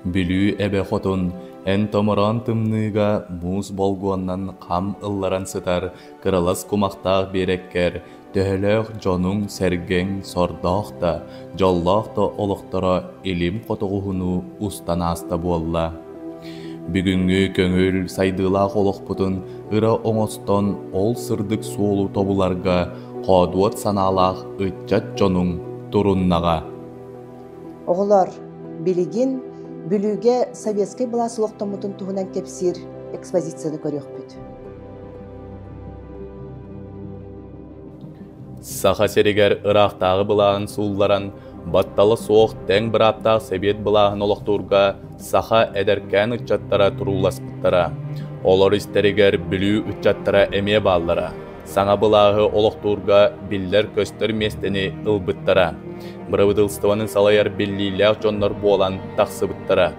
Бүлүү эбэ хотун эн томороон тымныыга муус болгуоннан хам ылларан сытар кыралас кумахтаах биэрэккэр төһөлөөх дьонуҥ-сэргэҥ сордоох да, дьоллоох да олохторо илим хотоҕуһунуу устан ааста буолла. Бүгүҥҥү көҥүл сайдыылаах олохпутун ыра оҥостон ол сырдык суолу тобуларга хоодуот санаалаах ыччат дьонуҥ туруннаҕа. Оҕолор, билигин Бүлүүгэ советскай былаас олохтоммутун туһунан кэпсиир экспозицияны көрүөхпүт. Саха сиригэр ыраахтааҕы былааһын суулларан, баттала суох тэҥ бырааптаах сэбиэт былааһын олохтуурга саха эдэркээн ыччаттара турууласпыттара. Олор истэригэр Бүлүү ыччаттара эмиэ бааллара. Саҥа былааһы олохтуурга биллэр-көстөр миэстэни ылбыттара. Бырабыыталыстыбаны салайар биллиилээх дьоннор буолан тахсыбыттара.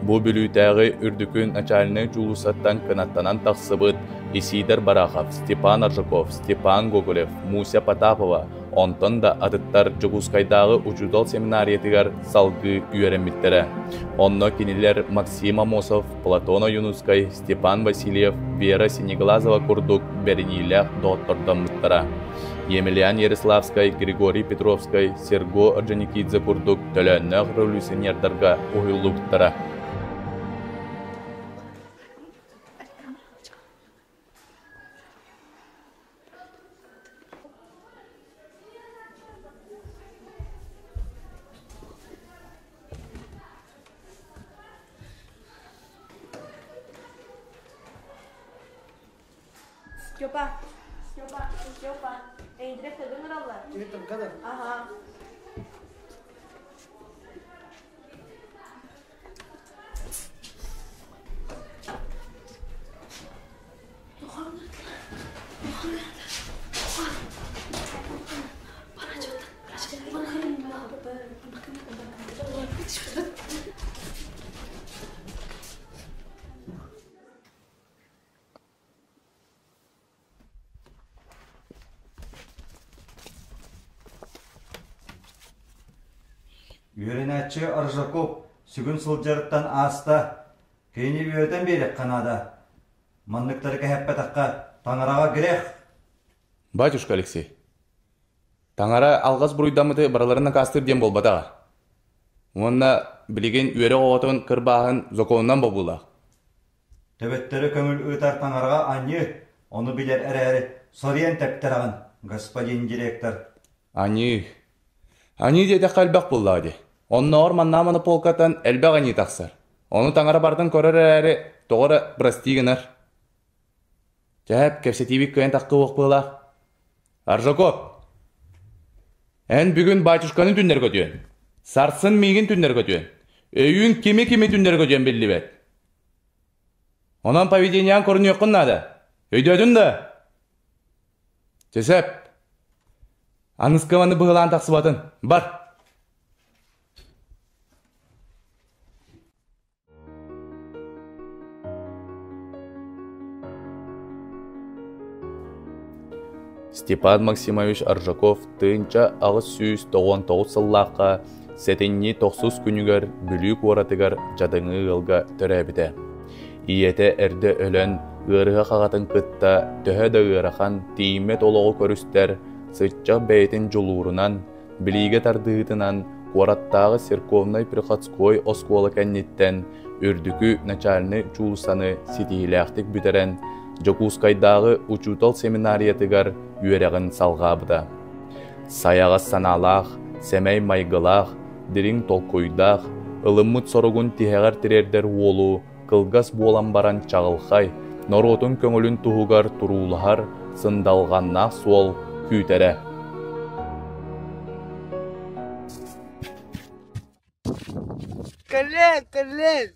Бу Бүлүүтээҕи үрдүкү начальнай дьуулуссаттан кынаттанан тахсыбыт Исидор Барахов, Степан Аржаков, Степан Гоголев, Муся Потапова, онтон да атыттар Дьокуускайдааҕы учуутал семинариятыгар салгыы үөрэммиттэрэ. Онно кинилэр Максим Аммосов, Платон Ойуунускай, Степан Васильев, Вера Синеглазова курдук бэриниилээх доҕоттордоммуттара. Емельян Ярославскай, Григорий Петровскай, Серго Орджоникидзе курдук төлөөннөөх революционердарга уһуйуллубуттара. Степа, Степа, Степа, эйдирек тыгын ыраллар. Ага. Үөрэнээччи Аржаков сүгүн сылдьарыттан ааста, кинини үөрэтэн биэриэххэ наада. Манныктары кэһэппэтэххэ, таҥараҕа грех. Батюшка Алексей, таҥара алҕас буруйдаммыты барыларын накаастыыр диэн буолбатаҕа. Уонна билигин үөрэх оҕотун кырбааһын законунан бобуулаах. Төбөттөрү көҥүл ыытар таҥараҕа аньыы, ону билэр эрээри соруйан тэптэрэҕин, господин директор. Аньыы. Аньыы диэтэххэ элбэх буоллаҕа дии. Оннооҕор маннаа монополкаттан элбэх аньыы тахсар. Ону таҥара барытын көрөр эрээри, тоҕо эрэ прости гынар. Чээп, кэпсэтиибит кыайан таххыах быһыылаах. Аржаков, эн бүгүн батюшканы түннэр көтүөн. Сарсын миигин түннэр көтүөн. Өйүүн кими-кими түннэр көтүөн биллибэт. Онон поведениеҕын көрүнүөххүн наада. Өйдөөтүн да? Чэсэп, аныскабаны быһылаан тахсыбатын. Бар. Степан Максимович Аржаков 1899 сыллаахха сэтинньи тохсус күнүгэр Бүлүү куоратыгар дьадаҥы ыалга төрөөбүтэ. Ийэтэ эрдэ өлөн, ыарыһах аҕатын кытта төһө да ыарахан, тиийиммэт олоҕу көрүстэр, сыччах бэйэтин дьулуурунан, билиигэ тардыһыытынан куораттааҕы церковнай-приходской оскуола кэнниттэн үрдүкү начальнай учуулуссаны ситиһиилээхтик бүтэрэн, Дьокуускайдааҕы учуутал семинариятыгар үөрэҕин салҕаабыта. Сайаҕас санаалаах, сэмэй майгылаах, дириҥ толкуйдаах, ылыммыт соругун тиһэҕэр тириэрдэр уолу кылгас буолан баран чаҕылхай, норуотун көҥүлүн туһугар туруулаһар сындалҕаннаах суол күүтэрэ. Кэлэн, кэлэн!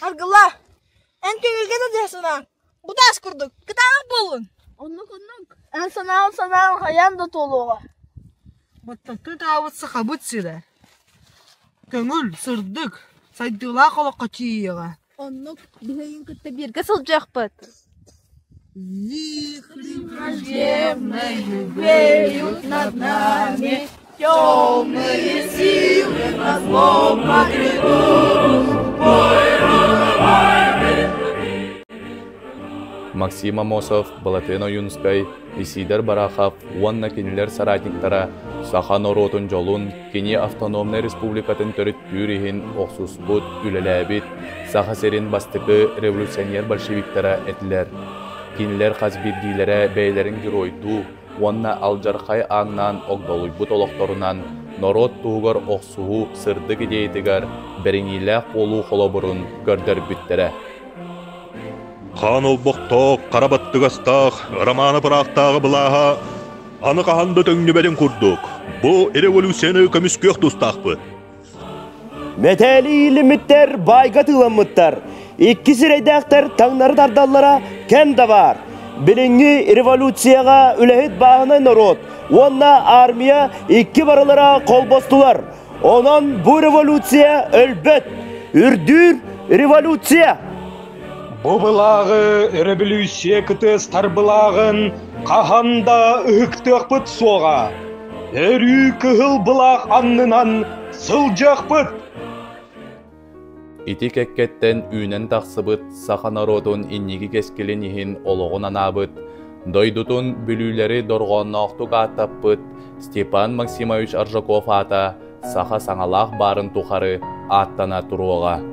Аргыла, эн көҥүлгэ да дьэ санааҥ, бу таас курдук, кытаанах буоллун. Оннук-оннук, эн санааҕын санааҕын хайаан да туолуоҕа. Баттатыы таабыт Сахабыт сирэ. Көҥүл, сырдык, сайдыылаах олоххо тиийиэҕэ. Оннук, биһигин кытта бииргэ сылдьыахпыт. Вихри враждебные веют над нами, темные силы на злом погребут. Максим Аммосов, Былатыан Ойуунускай, Исидор Барахов уонна кинилэр соратниктара саха норуотун дьолун, кини автономнай республикатын төрүттүүр иһин охсуспут, үлэлээбит Саха сирин бастакы революционер-большевиктара этилэр. Кинилэр хас биирдиилэрэ бэйэлэрин геройдуу уонна алдьархай ааҥнаан огдолуйбут олохторунан норуот туһугар охсуһуу сырдык идеятыгар бэриниилээх буолуу холобурун көрдөрбүттэрэ. Хаан олбохтоох, хара баттыгастаах, Романов ыраахтааҕы былааһа аны хаһан да төҥнүбэтин курдук, бу революцияны көмүскүөх тустаахпыт. Мэтээли иилиммиттэр баайга тыыламмыттар. Икки сирэйдээхтэр таҥнары тардаллара кэм да баар. Билиҥҥи революцияҕа үлэһит бааһынай норуот уонна армия икки барылара холбостулар. Онон бу революция өлбөт, үрдүүр революция! Бу былааҕы өрөбүлүүссүйэ кытыастар былааҕын хаһан да ыһыктыахпыт суоҕа. Өрүү кыһыл былаах аннынан сылдьыахпыт! Ити кэккэттэн үүнэн тахсыбыт саха норуотун инники кэскилин иһин олоҕун анаабыт, дойдутун бүлүүлэри дорҕоонноохтук ааттаппыт Степан Максимович Аржаков аата саха саҥалаах баарын тухары ааттана туруоҕа.